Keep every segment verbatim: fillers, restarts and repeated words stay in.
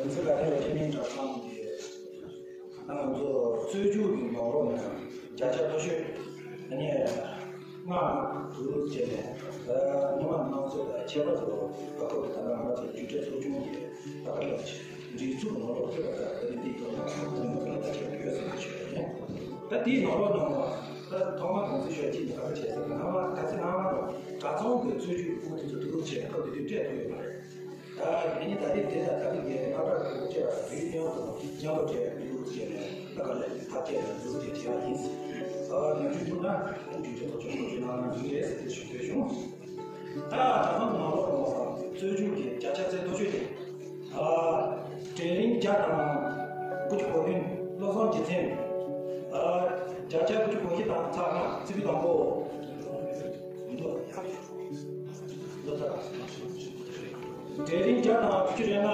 ཚོ་ག་རེ་ལ་ཁྱེད་མིང་གྲགས་ཚང་གི། ང་ཚོ་རྩོད་རྒྱུགས་ཀྱི་ནང་ལོགས་ནས་བརྒྱ་ཆ་མཐོ་ཤོས་ཨ་ནི་ལྔ་དྲུག་བྱས་ནས་ཉི་མ་ནང་ཚོད་ལ་ཁྱད་པར་དུ་བ་ཁོ་ད་ལྟ་ང་ཚོ་རྒྱུགས་སྤྲོད་ཚོགས་ཆུང་གི་ད་ག་ལ་སྒྲིག་འཛུགས་ནང་ལོགས་ཐོན་པ་ད་ད་ནི་འདི་ཐོག་ནས་ཁོང་ཚོ་ལ་ད་ཁྱད་པར་ཡོད་ཟེར་ཞུ་ཡ་ཡིན། ད་དེའི་ནང་ལོགས་ནང་ད་ཐོག་མ་གོང་ཚོད་ཤོད་ཅིག་ནས་ད་ག་བྱས་ཟེར་ན་ང་མ་ག་ཚོད་ང་མ་དང་གྲྭ་ཚང་གི་རྩོད་རྒྱུགས་ཕྲུ་གུ་དེ་ཚོ་དུ་རུབ་བྱས་ཁོ་དེ་དུས་སྤྲད་ཐུབ་ཡོད་མ་རེད། ད་ངེད་གཉིས་ད་རེས་དེ་ལ་ད་རེས་ཀྱི་སློབ་གྲྭ་གི་སློབ་ཆེན་ལ་རིགས་མཉམ་དུ་མཉམ་པོ་བྱས་ཡོད་ཅེས་ནས་ད་ག་ལས་ཐབས་ཤེས་ལ་འཛུལ་ཏེ་བྱས་པ་ཡིན། ཨ་ང་ཚོས་ཐུག་ན་ཁོང་གིས་དེ་ཐོག་ཆུང་ཆུང་ཞིག་གནང་ན་འགྲིག་རེད་ཟེར་ཏེ་ཞུ་འདོད་བྱུང་། ད་ད་ཐེངས་ནང་ལོགས་ལ་རྩོད་རྒྱུགས་ཀྱི་བརྒྱ་ཆ་ཚད་མཐོ་ཤོས་དེ་ཨ་གྲལ་རིམ་བརྒྱ་དང་དགུ་བཅུ་གོ་བདུན་བློ་བཟང་རྗེ་མཚན། ཨ་བརྒྱ་ཆ་དགུ་བཅུ་གོ་བཞི་དང་ཚག་ལྔ་རྩིས་འཕྲུལ་དང་པོ། གྲལ་རིམ་བརྒྱ་དང་དགུ་བཅུ་རེ་ལྔ།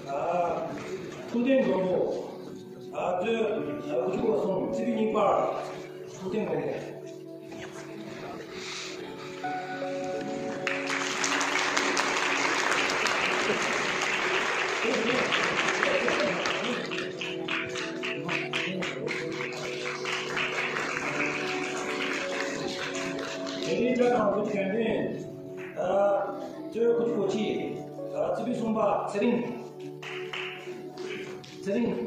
ཨ་ཐུབ་བསྟན་མགོན་པོ། ཨ་གཙོས་དགུ་བཅུ་གོ་གསུམ་རྩིས་འཕྲུལ་གཉིས་པ། ཐུབ་བསྟན་མགོན་པོ། གྲལ་རིམ་བརྒྱ་དང་དགུ་བཅུ་གྱ་བདུན། ཨ་གཙོས་དགུ་བཅུ་གོ་གཅིག་ཨ་རྩིས་འཕྲུལ་གསུམ་པ་ཚེ་རིང་། ཚེ་རིང་།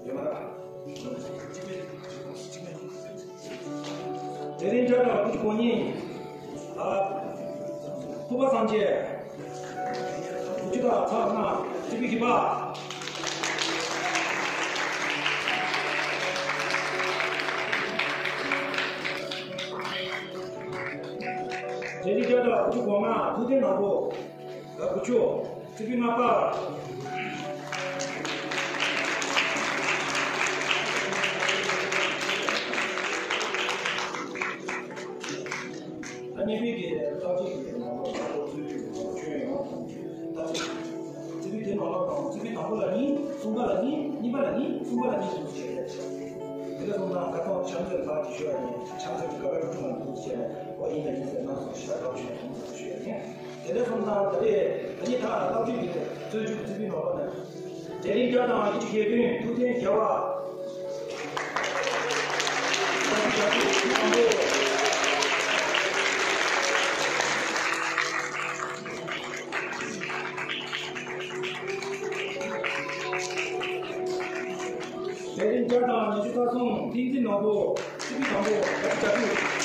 ཡོད་མ་རེད། གྲལ་རིམ་བརྒྱ་དང་དགུ་བཅུ་གོ་གཉིས། ཨ་ཕུར་པ་སངས་རྒྱས། དགུ་བཅུ་དང་ཚག་ལྔ་རྩིས་འཕྲུལ་བཞི་པ། གྲལ་རིམ་བརྒྱ་དང་དགུ་བཅུ་གོ་ལྔ་ཐུབ་བསྟན་ནོར་བུ། དགུ་བཅུ། རྩིས་འཕྲུལ་ལྔ་པ། ད་གཉིས་པའི་གི་རྟགས་གཅིག་གི་ནང་ལོགས་ལ་ཁོ་ཚོའི་གི་ཁྱོན་ཡོངས་དང་གི་རྟགས་གཅིག་རྩིས་འཕྲུལ་དེ་ནང་ལོགས་དང་རྩིས་འཕྲུལ་དང་པོ་ལ་གཉིས། གསུམ་པ་ལ་གཉིས། གཉིས་པ་ལ་གཉིས། གསུམ་པ་ལ་གཉིས་སོགས་བྱས་ཏེ། དེ་འདྲ་སོང་ཙང་ཁ་སང་ཆང་མཛོད་ལགས་ཀྱིས་ཞུ་བ་ཡིན། ཆང་མཛོད་ཀྱི་ག་པར་འགྲོ་གྲོན་ལ་འདུག་བྱས་ནས་ཨོ་ཡིན་ལ་ཡིན་ཟེར་གནང་སོང་ཞེས་པ་ལགས་ཞུ་ཡ་ཡིན་ཟེར་ཞུ་ཡ་ཡིན། དེ་འདྲ་སོང་ཙང་ད་རེས་ད་ནི་ད་རྟགས་གཅིག་གི་རྩོད་རྒྱུགས་རྩིས་འཕྲུལ་ནང་ལོགས་ནས། གྲལ་རིམ་བརྒྱ་དང་ཉི་ཤུ་གྱ་བདུན་ཐུབ་བསྟན་རྒྱལ་བ། གྲལ་རིམ་བརྒྱ་དང་ཉི་ཤུ་རྩ་གསུམ་བསྟན་འཛིན་ནོར་བུ། རྩིས་འཕྲུལ་དང་པོ། བརྒྱ་ཆ་བརྒྱ་བཅུ།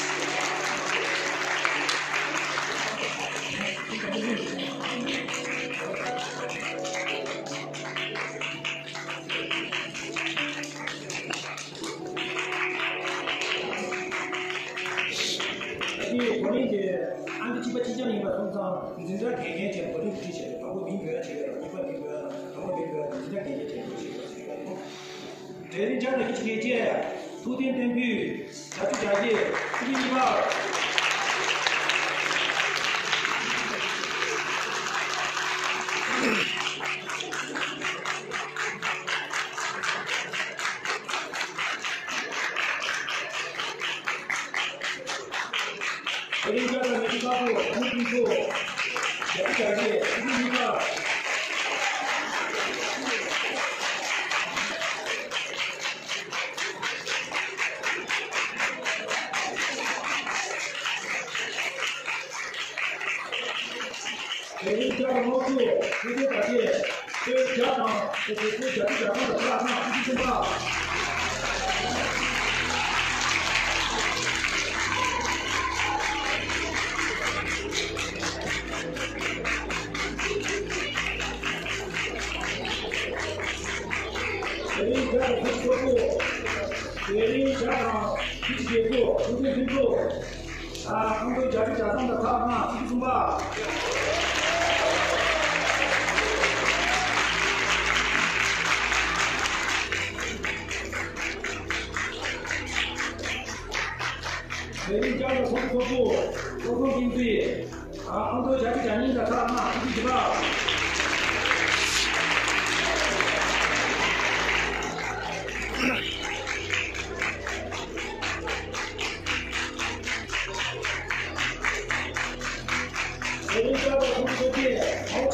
ཨ་ནི་གོ་རིམ་དེ་ཨང་ཀི་གཅིག་པ་གཅིག་རྐྱང་ཡིན་པ་སོང་ཙང་འཛིན་གྲྭ་འགན་འཁྱེར་བྱས་གོ་རིམ་བྲིས་བྱས་དང་པོ་མིང་འབོད་ཡ་བྱེད་ཡ་དང་གཉིས་པ་མིང་འབོད་ཡ་དང་དང་པོ་མིང་འབོད་ཡ་དང་འཛིན་གྲྭ་འགན་འཁྱེར་བྱས་གོ་རིམ་བྲིས་བྱས་ཡོད། གྲལ་རིམ་བརྒྱ་དང་ཉི་ཤུ་གྱ་བརྒྱད། ཐུབ་བསྟན་བསྟན་ཕུན། བརྒྱད་ཅུ་གྱ་བརྒྱད། ཚེ་རིང་གཉིས་པ། གྲལ་རིམ་བརྒྱ་དང་ཉི་ཤུ་རྩ་དྲུག་ཨ་ནུ་ཕུན་ཚོགས། བརྒྱད་ཅུ་གྱ་བརྒྱད། ཨ་ནུ་གཉིས་པ། གྲལ་རིམ་བརྒྱ་དང་ལྔ་བཅུ། ཐུབ་བསྟན་དར་རྒྱས། ཚེས་བརྒྱ་དང་ཚེས་བརྒྱད་ཚེས་བརྒྱད་ཅུ་གྱ་གསུམ་ལ་ཁ་ལག་ཁང་ཨ་ནུ་ཚེ་རིང་པ། གྲལ་རིམ་བརྒྱ་དང་དགུ་བཅུ་གོ་དགུ། གྲལ་རིམ་བརྒྱ་དང་བཞི་བཅུ་ཞེ་དགུ། ཐུབ་བསྟན་ཕུན་ཚོགས། ཨ་ཁོང་ཚོ་བརྒྱད་ཅུ་གྱ་གསུམ་དང་ཚག་ལྔ་ཨ་ནུ་ཚེ་རིང་པ། གྲལ་རིམ་བརྒྱ་དང་དགུ་བཅུ་གོ་དགུ། བློ་བཟང་བསྟན་འཛིན། ཨ་ཁོང་ཚོ་བརྒྱད་ཅུ་གྱ་གཉིས་དང་ཚག་ལྔ་ཨ་ནུ་ཚེ་རིང་པ། གྲལ་རིམ་བརྒྱ་དང་དགུ་བཅུ་གོ་བརྒྱད། ཨ་ཁོང་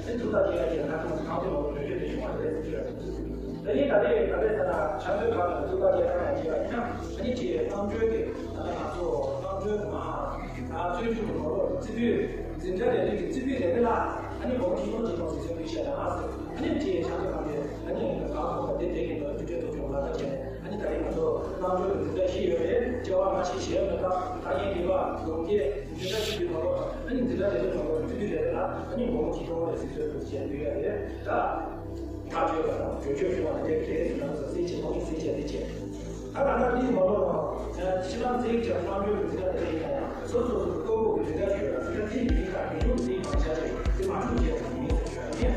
ཨ་ནི་ཐུགས་ཐག་བཅད་ཡ་དེ་ང་ཚོ་ནང་དུ་ལོག་གྲོས་ཆོད་དེ་བྱུང་བ་རེད་ཟེར་གྱི་རེད། ད་ནི་ད་ལྟའི་ད་ལྟའི་ས་ན་ཆབ་སྲིད་ཁག་ནང་ཐུགས་ཐག་བཅད་ཁག་ནང་བྱས་པ་ཡིན་ན་ཨ་ནི་དེ་གནམ་གྲུའི་དེ་ད་ལྟ་ང་ཚོ་གནམ་གྲུའི་མ་ཨ་བཙོན་འཇུག་གི་ནོར་ལོག་རྩིས་སྤྲོད་འཛིན་གྲྭ་ལས་དོན་གྱི་རྩིས་སྤྲོད་ལས་དོན་ལ་ཨ་ནི་སྒོར་མོ་ཆིག་སྟོང་ཆིག་སྟོང་ཟིན་ཟིན་པའི་བཤད་ན་ཟེར། ཨ་ནི་དེ་ཆབ་སྲིད་ཁག་ནས་ཨ་ནི་ང་ཚོ་ད་ལྟའི་དེ་གི་ནང་དུས་ཆེན་ཐོག་ཆུང་ལ་ད་བྱས་ནས་ཨ་ནི་ད་རེས་ང་ཚོ་གནམ་གྲུའི་འཛིན་གྲྭ་བཞི་ཡོད་རེད། སྐྱེ་བ་སྔ་ཕྱི་ཞེས་མི་འདུག་ད་ཡིན་གྱི་བ་ལོ་སྐྱེ་འཛིན་གྲྭ་གཅིག་པའི་ནང་ལོགས་ཨ་ནི་འཛིན་གྲྭ་དེ་ཚོའི་ནང་ལོགས་དུས་དུས་རེ་རེ་ལ་ཨ་ནི་དགོང་མོ་ཆིག་སྟོང་རེ་ཟིན་ཚོད་དུ་བྱས་འདུག་ཡ་རེད་ད། ཐག་ཆོད་པ་དང་གྲོས་ཆོད་བྱུང་བ་དེ་གལ་ཆེ་ན་ཟེར་ཅིག་ནང་མི་ཟེར་བྱས་དེ་བྱས། ད་ད་ལྟ་འདིའི་ནང་ལོགས་ནང་ཕྱི་ནང་རྩེ་གཅིག་ཀྱང་གསང་སྤྱོད་ཀྱི་འཛིན་གྲྭ་དེ་ཡིན་ན་ཡང་སོ་སོ་སོ་སོ་སྟོབས་པོ་གི་འཛིན་གྲྭ་ཞིག་ཡོད་ལ་འཛིན་གྲྭ་དེ་ཡི་མིང་ག་གི་ཡོད་དེ་ཡི་གང་བྱ་ཞིག་དེ་མ་འཁྲུག་བྱས་ཀྱང་མིང་ཟེར་ཆོད་ཡ་ཡིན།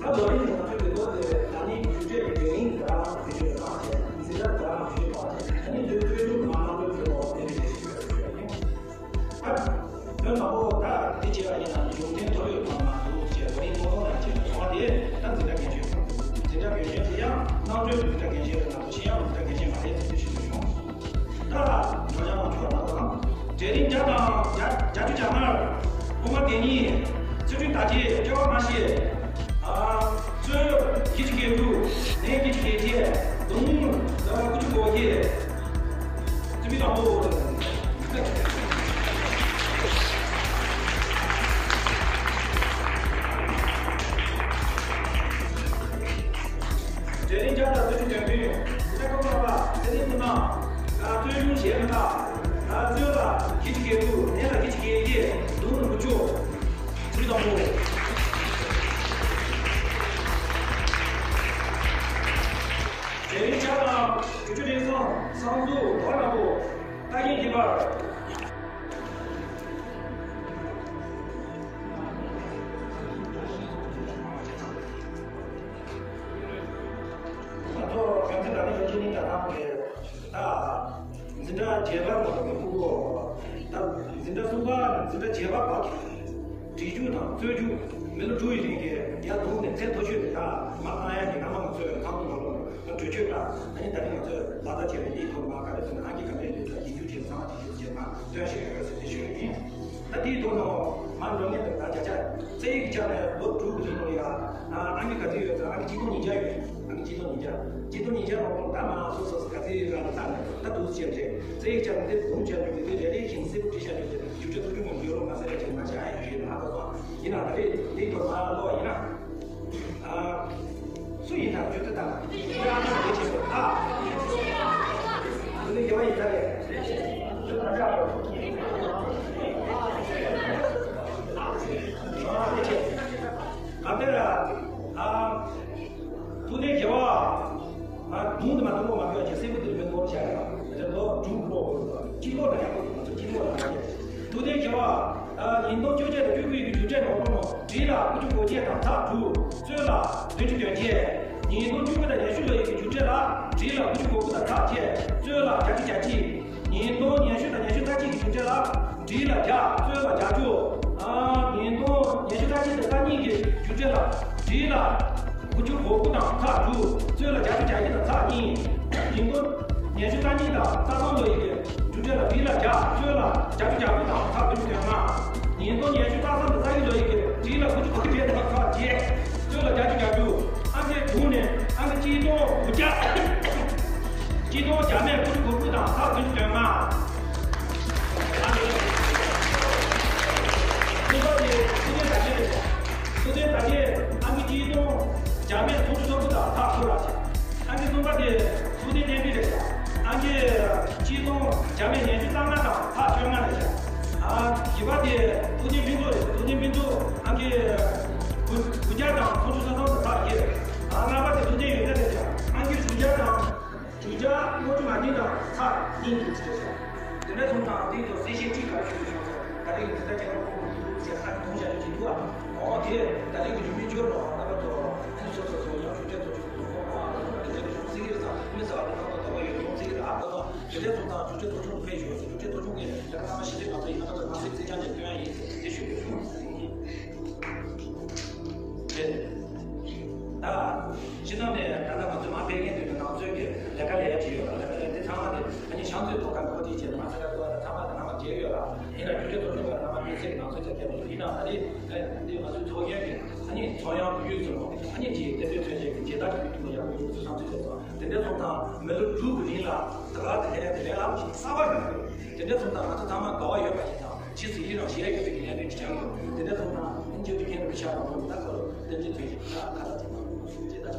ད་ལོ་རིམ་ནང་ཆོས་ཀྱི་ལོ་དེ་ད་ནི་རྒྱུ་འབྲས་ཀྱི་བརྒྱུད་རིམ་ད་རང་རྒྱུ་འབྲས་མ་བྱས་འཛིན་གྲྭ་ད་རང་རྒྱུ་འབྲས་མ་བྱས་ད་ནི་དུས་ཚོད་ཀྱི་མ་གནང་ལུགས་ཀྱི་ལོ་དེ་རིགས་ལས་ཤིག་ཡོད་ཆོད་ཡ་ཡིན། ད་དོན་དམ་པོ་ད་དེ་བྱས་པ་ཡིན་ན་ཡོན་ཏན་ཐོབ་ཡོད་དམ་མ་འདུག་ཅེས་ལོ་རིམ་ཐོག་ཐོག་ནང་བྱས་པ་ཚོགས་དེ་ད་འཛིན་གྲྭ་རྒན་གཞོན་འཛིན་གྲྭ་རྒན་གཞོན་དེ་ཡང་རྣམ་གྲོལ་འཛིན་གྲྭ་རྒན་གཞོན་རེད་ན་ཆེ་ཡང་འཛིན་གྲྭ་རྒན་གཞོན་མ་རེད་ཟེར་ཞུ་རྒྱུ་བྱུང་། ད་ལ་འགྲོ་བྱ་མང་ཆུ་བ་ན་དང་གྲལ་རིམ་བརྒྱ་དང་བརྒྱ་བརྒྱད་ཅུ་གྱ་ལྔར་སློབ་མ་དེ་ཉིད་ཚུལ་ཁྲིམས་དར་རྒྱས་སྐྱེ་བ་སྔ་ཕྱི། ཨ། གཙོས་བཞི་བཅུ་ཞེ་དྲུག་ལན་བཞི་བཅུ་ཞེ་བརྒྱད་བདུན་ལྔ་དགུ་བཅུ་གོ་བརྒྱད། རྩིས་མི་དང་པོ། གྲལ་རིམ་བརྒྱ་དང་བདུན་ཅུ་དོན་བདུན། ས་ཁོ་མ་པ་ཚེ་རིང་མི་མང་། ཨ། གཙོས་གཞུང་ཞེས་མི་དག་ཨ། གཙོས་ལ་བཞི་བཅུ་ཞེ་དྲུག་ལན་ལ་བཞི་བཅུ་ཞེ་བརྒྱད་བདུན་དགུ་བཅུ། རྩིས་མི་དང་པོ། གྲལ་རིམ་བརྒྱ་དང་དྲུག་ཅུ་རེ་གསུམ་བསམ་གཟུགས་རྡོ་ར་པོ། ལྟ་མཁན་གྱི་པར། ང་ཚོ་རྒྱལ་མཚན་རབ་བརྟན་ཡོད་ཆེན་ནི་ད་ནང་གི་ད་འཛིན་གྲྭ་བརྒྱད་པ་ནང་གི་ཕྲུ་གུ། ད་འཛིན་གྲྭ་གསུམ་པ་ནས་འཛིན་གྲྭ་བརྒྱད་པ་བར་གྱི་སྒྲིག་རྒྱུ་དང་རྩོད་རྒྱུ་མི་ལོ་དྲུག་ཡི་རིང་གི་ཡར་དུང་ནས་ཚད་མཐོ་ཤོས་དེ་ད་མ་བཏང་ཡ་གི་སྔ་མ་ང་ཚོས་ཁང་ཁོངས་ནང་ལོགས་ནས་གྲོས་ཆོད་ད་ཨ་ནི་ད་ནི་ང་ཚོས་ལག་བསྟར་བྱས་པའི་འདིའི་ཐོག་མ་ག་རེ་ཟེར་ན་ཨང་ཀི་ག་འདྲས་ཡོད་ད་ཡིན་རྒྱུ་དེ་ཚང་མ་དེ་ཡོད་ཅེས་མ་སྟོན་བཞིན་ཡོད་ཟེར་དེ་ཞུ་ཡ་ཡིན། ད་དེའི་ཐོག་ནས་མ་འགྲོ་མཁན་དང་ད་བརྒྱ་ཆ་རྩ་ཡིག་ཆ་ནས་ལོ་དྲུག་གི་རིང་ལ་ཡ་ཨང་ཀི་ག་ཚོད་ཡོད་ཟེར་ཨང་ཀི་ཆིག་སྟོང་ཉིས་བརྒྱ་ཡོད། ཨང་ཀི་ཆིག་སྟོང་ཉིས་བརྒྱ། ཆིག་སྟོང་ཉིས་བརྒྱ་ནང་ལོགས་ད་མ་སོ་སོ་སོ་ག་ཚོད་ཡོད་ར་ལ་ད་ནས་ད་དུ་བྱས་རེད། རྩ་ཡིག་ཆ་ནས་དེ་བུམ་ཆ་ཡོད་དེ་རེ་རེ་བཞིན་གསལ་པོ་བྲིས་བཞག་ཡོད་དེ་རྒྱུ་འབྲས་ཐོབ་རྒྱུ་མང་པོ་ཡོད་རོགས་མ་ཟེར་ཡ་ཅིག་མ་བྱ་ཡ་ཡོད་ན་ད་དུ་ཡིན་ན་ད་རེད་དེའི་ཐོག་མ་ལོག་ཡིན་ན། ཨ། སུ་ཡིན་ན་རྒྱུ་དེ་དང་། ཨ། དེ་ནི་དགེ་བ་ཡིན་ད་རེད། དེ་དང་འདྲ། ཨ། དེ་བྱས། ག་འདྲ། ཨ། ཐུབ་བསྟན་དགེ་བ། ཨ། དུང་དུ་མ་དུང་གོ་མ་དུང་ཅེས་སེམས་པ་དེར་མི་ནོར་བྱ་ཡ། རེ་དོ་དྲུག་ལོ། སྤྱི་ལོ་ལ་ཡག་པོ་དུ་མ་ཚོ་སྤྱི་ལོ་ལ་ཡག་པོ། ཐུབ་བསྟན་དགེ་བ། ཨ། ཉིས་སྟོང་བཅོ་བརྒྱད་དང་བཅུ་དགུ་ཡི་རྒྱུ་འབྲས་ནོར་བུ་ནོ་བྲིས་ལ་དགུ་བཅུ་གོ་བརྒྱད་དང་ཚག་དྲུག་རྩོད་ལ་བདུན་ཅུ་དོན་བརྒྱད། ཉིས་སྟོང་བཅུ་དགུ་དང་ཉི་ཤུ་ལོ་ཡི་རྒྱུ་འབྲས་ལ་བྲིས་ལ་དགུ་བཅུ་གོ་དགུ་དང་ཚག་བརྒྱད་རྩོད་ལ་བརྒྱད་ཅུ་གྱ་གཅིག། ཉིས་སྟོང་ཉི་ཤུ་དང་ཉི་ཤུ་རྩ་གཅིག་གི་རྒྱུ་འབྲས་ལ་བྲིས་ལ་བརྒྱ་རྩོད་ལ་བརྒྱད་ཅུ། ཨ། ཉིས་སྟོང་ཉི་ཤུ་རྩ་གཅིག་དང་རྩ་གཉིས་ཀྱི་རྒྱུ་འབྲས་ལ་བྲིས་ལ་དགུ་བཅུ་གོ་དགུ་དང་ཚག་དྲུག་རྩོད་ལ་བརྒྱད་ཅུ་གྱ་གཉིས་དང་ཚག་གཉིས། ཉིས་སྟོང་ཉི་ཤུ་རྩ་གཉིས་དང་རྩ་གསུམ་ལོ་ཡི་གི་རྒྱུ་འབྲས་ལ་བྲིས་ལ་བརྒྱ་རྩོད་ལ་བརྒྱད་ཅུ་གྱ་དགུ་དང་ཚག་བདུན་ཅུ་དོན་ལྔ། ཉིས་སྟོང་ཉི་ཤུ་རྩ་གསུམ་དང་རྩ་བཞི་ལོ་ཡི་གི་བྲིས་ལ་དགུ་བཅུ་གོ་བརྒྱད་དང་ཚག་བརྒྱད་རྩོད་ལ་བརྒྱད་ཅུ་གྱ་དྲུག་ཨང་ཀི་དྲུག་ནས་ཨང་ཀི་གཅིག་སྟོང་དགུ་བརྒྱ། གཅིག་སྟོང་བརྒྱ་མེད་དགུ་བཅུ་གོ་དགུ་དང་ཚག་བདུན་ཅུ་དོན་ལྔ། ཨང་ཀི་གསུམ་པ་དེ་ཐུབ་བསྟན་དར་རྒྱས་རེད། ཐུབ་བསྟན་དར་རྒྱས་ཨང་ཀི་གཅིག་སྟོང་བརྒྱ་མེད་སུམ་ཅུ་སོ་དགུ་དང་ཚག་དགུ་ལ་བྱས། ཨང་ཀི་གསུམ་པ་དེ་ཐུབ་བསྟན་བསྟན་འཛིན་རེད་ཤག་ཨང་ཀི་གཅིག་སྟོང་བརྒྱ་མེད་ཉི་ཤུ་རྩ་ལྔ་དང་ཚག་བཅོ་ལྔ་རེད་ཤག་ཨ། བཞི་པ་དེ་ཐུབ་བསྟན་ཕུན་ཚོགས་རེད། ཐུབ་བསྟན་ཕུན་ཚོགས་ཨང་ཀི་དགུ་དགུ་བརྒྱ་དང་སུམ་ཅུ་སོ་གསུམ་དང་ཚག་བརྒྱད། ཨ། ལྔ་པ་དེ་ཐུབ་བསྟན་ཡོན་ཏན་རེད་ཤག་ཨང་ཀི་དྲུག་བརྒྱ་དང་དྲུག་བརྒྱ་ལྔ་བཅུ་ང་གཉིས་དང་ཚག་གཉིས་འདུག་ཅེས་ཤག་དེ་འདྲ་སོང་ཙང་དེའི་ཐོག་གསལ་བཤད་ཁྲིད་ག་རེ་ཞུ་དགོས་བྱུང་སོང་། ད་རེས་ཀྱི་འཛིན་གྲྭ་རྒྱལ་ཁབ་ཁོངས་མི་འདུག་ཅེས་ཁ་མཐོང་བྱ་རྒྱུ་ཅིག་འདུག་ཨ། འོ་དེ་ད་རེས་ཀྱི་རྒྱུ་མི་འབྱོར་རོགས་ད་བར་དུ་ཨ་ནི་སོ་སོ་སོ་ཡང་ཞུ་རྒྱ་ཐོག་ཆུང་དུ་གཏོང་བ་ཨ། དེ་འདྲ་ཞུ་སྲིད་ཀྱི་རེད་ཙང་མི་ཟེར་བ་དེ་ཁ་ཐོག་ད་བར་ཡོད་ཡོང་སྲིད་ཀྱི་རེད་ཨ། ཁ་ཐོག་དེ་འདྲ་སོང་ཙང་ཞུ་རྒྱ་ཐོག་ཆུང་དུ་ཕེབས་ཞུ་ཟེར། ཞུ་རྒྱ་ཐོག་ཆུང་གི་ད་ལྟ་ང་ཞི་བདེ་ང་ཚོ་ཡིན་ན་ད་ང་ཚོའི་རྩིས་རྐྱང་ནས་སྟོན་ཡ་ཡིན་ཟེར་དེ་ཞུ་དགོས་བྱུང་། རེད། ད། སྤྱི་ནང་ནས་ད་ལྟ་ང་ཚོས་མ་ཕེབས་མཁན་དེ་ཚོ་ནང་ཚོས་ཀྱི་ལས་ཀ་ལས་ཡ་ཅིག་ཡོད་ལ། ལས་ཀ་ལས་དེ་ཚང་མ་དེ་ཨ་ནི་ཤང་ཚོའི་ཐོག་ཁ་འགོ་དེ་བྱས་ནས་མ་ཚད་ཀ་ཐོག་ལ་ཚང་མ་དང་ནང་མ་མཇལ་ཡོད་ལ། ཡིན་ན་རྒྱུ་འབྲས་ཐོབ་ཆུང་བ་ནང་མ་མི་ཚེ་གི་ནང་ཚོས་ཀྱང་ཁྱད་པར་ཡིན་ན་ཨ་ནི་དེ་ང་ཚོའི་ཚོགས་ཡོན་གྱི་ཨ་ནི་ཚོགས་ཡང་ཡུལ་ཚོ་ཨ་ནི་དེ་དེ་ཚོའི་ཐོན་སྐྱེད་ཀྱི་རྒྱལ་དར་གྱི་ཡུལ་དུ་ཡང་ཡོད་ཚུལ་བསམ་ཚུལ་དེ་ཚོ་དེ་འདྲ་སོང་ཙང་མི་ལོ་དྲུག་གི་རིང་ལ་ད་ག་དེ་ལས་དེ་ལས་ལ་གསར་པ་ཡོད་དེ་འདྲ་སོང་ཙང་ང་ཚོ་ཚང་མ་དགའ་བ་ཡོད་པ་ཞིག་དང་། ཇི་སྲིད་ཡིན་རུང་གཞན་ཡོད་པའི་ཉེན་དོན་གྱི་ཆ་ཡོད། དེ་འདྲ་སོང་ཙང་ཨིན་ཇི་ཕི་ཁེན་རུ་ཤ་རང་རུང་ད་ཁ་ལོ་དེ་འདྲའི་དོན་ཞིག་ད་ཁ་ད་དེ་མ་རུང་ཞེས་ད་དེ་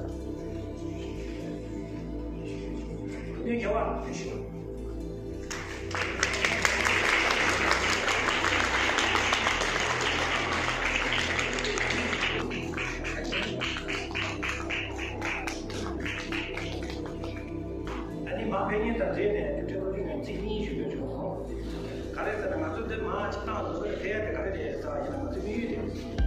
ཉེན་ཁྱད་པར་དུ་ཞིག་ཕན་ཡོན་དང་འབྲེལ་ནས་ཁྲི་ཐོག་ཁྲི་ནས་ཚིག་གཉིས་ཞུ་འདོད་བྱུང་སོང་། ག་རེ་ཟེར་ན། ང་ཚོ་འདི་མ་ཅིག་བཏང་འདུག་ཟེར་ཕེབས་ཡ་དེ་ག་རེ་རེད་ཟེར་བ་ཡིན་ན། ང་ཚོའི་དམིགས་ཡུལ་དེ་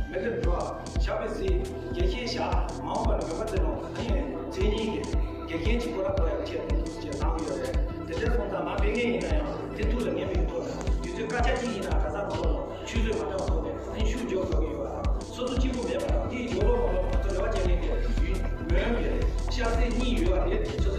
མི་ལེགས་འགྲོ་བ་ཞག་པའི་སྲིད་རྒྱལ་ཁྱེད་བཞག་མ་འོངས་པ་ལ་མེས་པོ་ཚེ་རིང་ཨ་ནི་མཚན་སྙན་གྱི་དགེ་རྒན་གྱི་སྐོར་ར་གོ་ཡ་ཆེད་དུ་ཅེས་བཏང་གི་ཡོད་རེད། དེ་འདྲ་སོང་ཙང་མ་ཕེབས་མཁན་ཡིན་ན་ཡང་དེ་ཐུགས་ལ་ངེས་པའི་ཐོག་ནས་དུས་ཚོད་སྐར་ཆ་གཅིག་ཡིན་ན་ག་ས་མ་ཐོག་ལ་ཆུད་ཟོས་མ་བཏང་ཐོག་ནས་ཨ་ནི་ཤུགས་རྒྱག་དགོས་ཀྱི་ཡོད་པ་དང་། སོ་སོ་གཅིག་པུ་མེད་པ་དང་། དེའི་ཇོ་ལོ་མ་ལོ་ང་ཚོ་རེ་བ་བྱེད་མཁན་དེ་ཡུན་མོན་གྱི་ཤ་ཚའི་གཉིས་ཡོད་པ་དེ་ཆུ་